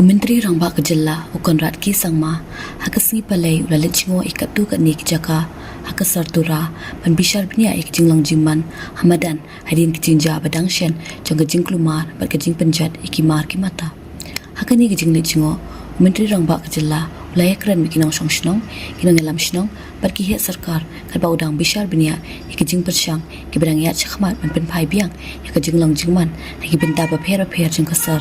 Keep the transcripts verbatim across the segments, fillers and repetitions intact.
Myntri Rangbah ka Jylla u Conrad K Sangma ha ka sngi Palei u la leit jngoh ïa katto katne ki jaka ha ka sor Tura ban bishar bniah ïa ka jinglong jingman ha madan hadien ka jingjia ba dang shen jong ka jingkulmar bad ka jingpynjot ïa ki mar ki mata. Ha kane ka jingleit jngoh, u Myntri Rangbah ka Jylla u la ïakren bad ki nongshong shnong, ki nongïalam shnong bad ki heh sorkar, katba u dang bishar bniah ïa ki jingpyrshang kiba dang ïaid shakhmat ban pynphai biang ïa ka jinglong jingman ha ki bynta bapher bapher jong ka sor.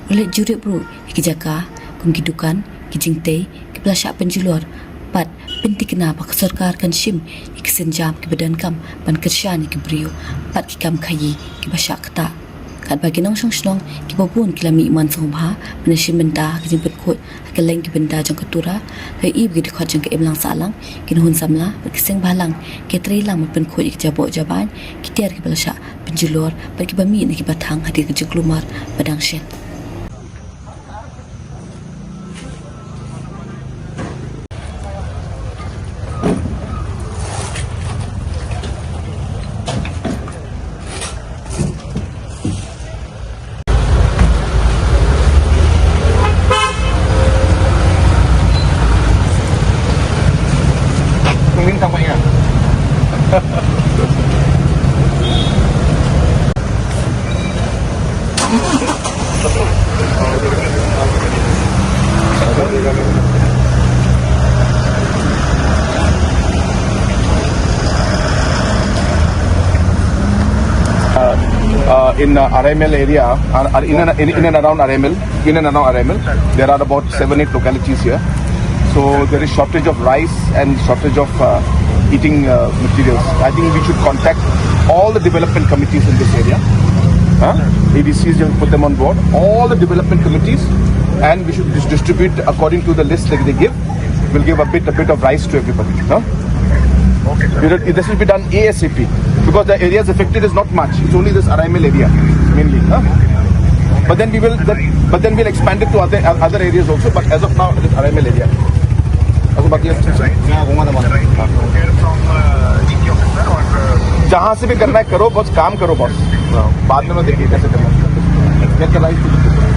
U la leit jurip ruh ïa ki jaka kum ki dukan, ki jingtei kiba la shah pynjulor bad pynthikna ba ka sorkar kan shim ïa ki sienjam kiba donkam ban kyrshan ïa ki briew bad ki kam khaïi kiba shah ktah. Katba ki nongshong shnong kiba bun ki la mih man sngewbha ban ïashim bynta ha ka jingpynkhuid ha kylleng ki bynta jong ka Tura, la ïohi ba ki dkhot jong ka imlang sahlang, ki nongshun samla bad ki seng bhalang ki trei lang ban pynkhuid ïa ki jaboh jabain, ki tiar kiba la shah pynjulor bad kiba mih na kiba thang hadien ka jingkulmar ba dang shen. Uh, uh, in uh, R I M L area, uh, uh, in, and, in, in and around R I M L, in and around R I M L, there are about seven, eight localities here. So there is shortage of rice and shortage of uh, eating uh, materials. I think we should contact all the development committees in this area. Huh? A D Cs will put them on board, all the development committees, and we should dis- distribute according to the list that they give. We'll give a bit, a bit of rice to everybody. Huh? Okay, sir. This will be done A S A P because the areas affected is not much. It's only this R I M L area mainly. Huh? But then we will, that, but then we'll expand it to other other areas also. But as of now, it is R I M L area. As of now, yes, sir. जहाँ से भी करना है करो, बस काम करो बस। बाद में मैं देखिए कैसे करना है। Get the right to the people.